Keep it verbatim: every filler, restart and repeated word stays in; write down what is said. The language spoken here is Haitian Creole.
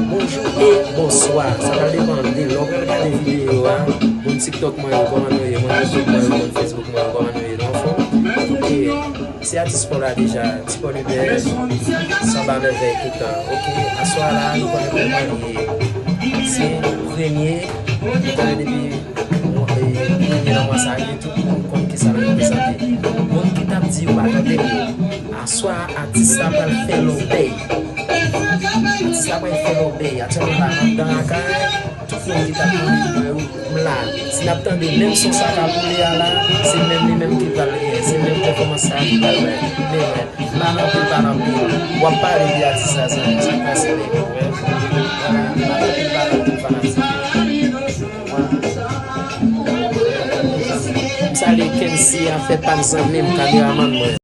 Bonjou e bonswa. Sa pral depann de lè w pral gade videyo a. Moun TikTok mwen yo, kòman nou ye? Moun YouTube mwen yo, moun Facebook mwen yo, kòman nou ye? Nou anfòm? E se atis pa w la deja, Ti Pò Libè, Sanba Mèvèy toutan. Oke, aswè a la, nou konnen kòman li ye. Se premye, nou konnen depi mwa, e, premye nan mwa sa rive, tout moun konn kisa l reprezante. Moun ki t ap di yo pa tande m yo, aswè a, atis la pral fè lòbèy. Atis la pral fè lòbèy. Aktyèlman la, anndan lakay, tout moun ki t ap tande m la, si n ap tande menm son sa k ap boule a la, se menm li menm ki pral genyen, se menm pèfòmans sa ki pral bay. Men, men, pale anpil, pale anpil. W ap pale de atis la, zanmi, sa k pase, men, men, vwala, pale anpil, pale anpil, fanatik. M salye Kency, afè pa m, zanmi m, kameramann mwen.